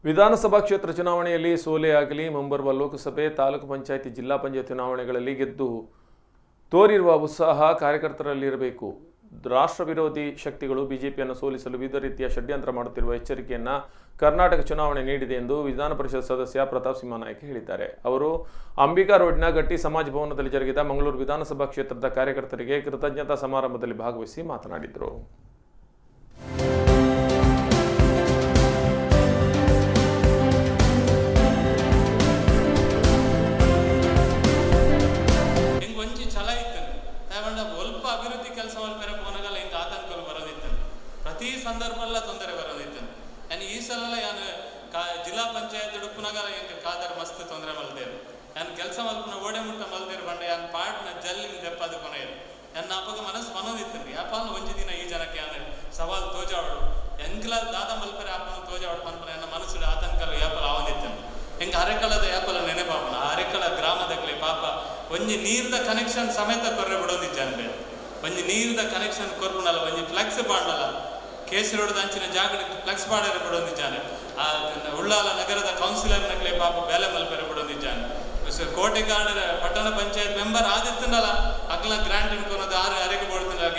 ವಿಧಾನಸಭಾ ಕ್ಷೇತ್ರ ಚುನಾವಣೆಯಲ್ಲಿ ಸೋಲೆ ಆಗಲಿ, ಮುಂಬರುವ ಲೋಕಸಭೆ, ತಾಲೂಕು ಪಂಚಾಯಿತಿ, ಜಿಲ್ಲಾ ಪಂಚಾಯತ್ ಚುನಾವಣೆಗಳಲ್ಲಿ ಗೆದ್ದು ತೋರಿರುವ ಉತ್ಸಾಹ ಕಾರ್ಯಕರ್ತರಲ್ಲಿರಬೇಕು. ರಾಷ್ಟ್ರ ವಿರೋಧಿ ಶಕ್ತಿಗಳು ಬಿಜೆಪಿಯನ್ನು ಸೋಲಿಸಲು ವಿವಿಧ ರೀತಿಯ ಷಡ್ಯಂತ್ರ ಮಾಡುತ್ತಿರುವ ಎಚ್ಚರಿಕೆಯನ್ನು ಕರ್ನಾಟಕ ಚುನಾವಣೆ ನೀಡಿದೆ ಎಂದು ವಿಧಾನ ಪರಿಷತ್ ಸದಸ್ಯ ಪ್ರತಾಪ್ ಸಿಂಹ ನಾಯಕ್ ಹೇಳಿದ್ದಾರೆ. ಅವರು ಅಂಬಿಕಾ ರೋಡ್ನ ಗಟ್ಟಿ ಸಮಾಜ ಭವನದಲ್ಲಿ ಜರುಗಿದ ಮಂಗಳೂರು ವಿಧಾನಸಭಾ ಕ್ಷೇತ್ರದ ಕಾರ್ಯಕರ್ತರಿಗೆ ಕೃತಜ್ಞತಾ ಸಮಾರಂಭದಲ್ಲಿ ಭಾಗವಹಿಸಿ ಮಾತನಾಡಿದರು. ಪ್ರತಿ ಸಂದರ್ಭಲ್ಲ ತೊಂದರೆ ಬರೋದಿತ್ತು. ನಾನು ಈ ಸಲ ಯಾನು ಜಿಲ್ಲಾ ಪಂಚಾಯತ್ ಉಡುಪುನಗರ ಎಂಕ್ ಕಾದರ್ ಮಸ್ತ್ ತೊಂದರೆ ಮಲ್ದೇರು. ನಾನು ಕೆಲಸ ಮಲ್ಪುನ ಓಡೆ ಮುಟ್ಟ ಮಲ್ದೇರು ಬಂಡ ಯಾನ್ ಪಾಡ್ನ ಜಲ್ಲಿನ ದೆಪ್ಪದು ಕೊನೆಯರು. ನನ್ನ ಅಪ್ಪಗ ಮನಸ್ಸು ಮನೋದಿತ್ತು ಯಾಪಾಲ ಒಂಜಿ ದಿನ ಈ ಜನಕ್ಕೆ ಯಾನು ಸವಾಲ್ ತೋಜಾವಡು ಎಂಕ್ಲ ದಾದ ಮಲ್ಪರೆ ಆಪನ ತೋಜಾವಡು ಪನ್ಪನ ಎನ್ನ ಮನಸ್ಸು ಆತಂಕಲು ಯಾಪಲ ಆವಂದಿತ್ತು. ಎಂಕ್ ಅರೆಕಳದ ಯಾಪಲ ನೆನೆಪಾಪನ ಅರೆಕಳ ಗ್ರಾಮದಕ್ಲೆ ಪಾಪ ಒಂಜಿ ನೀರ್ದ ಕನೆಕ್ಷನ್ ಸಮೇತ ಕೊರ್ರೆ ಬಿಡೋದಿಜ್ಜಾನ್ಬೆ. ಒಂಜಿ ನೀರ್ದ ಕನೆಕ್ಷನ್ ಕೊರ್ಪುನಲ್ಲ, ಒಂಜಿ ಫ್ಲೆಕ್ಸ್ ಬಾಂಡಲ್ಲ, ಕೇಸರಿ ಅಂಚಿನ ಜಾಗಡೆ ಫ್ಲೆಕ್ಸ್ ಬಾಡರೆ ಬಿಡೋದಿದ್ದಾನೆ. ಆ ಉಳ್ಳಾಲ ನಗರದ ಕೌನ್ಸಿಲರ್ ನಕ್ಲೆ ಪಾಪ ಬೇಲೆ ಮಲ್ಪೆರೆ ಬಿಡೋದಿದ್ದಾನೆ. ಕೋಟೆಗಾಡರ ಪಟ್ಟಣ ಪಂಚಾಯತ್ ಮೆಂಬರ್ ಆದಿತ್ತನಲ್ಲ ಅಕ್ಲ ಗ್ರಾಂಟ್ ಅನ್ಕೊನೋದು ಆರು ಅರೆಗೆ ಬೋಡ್ತಿಲ್ಲ.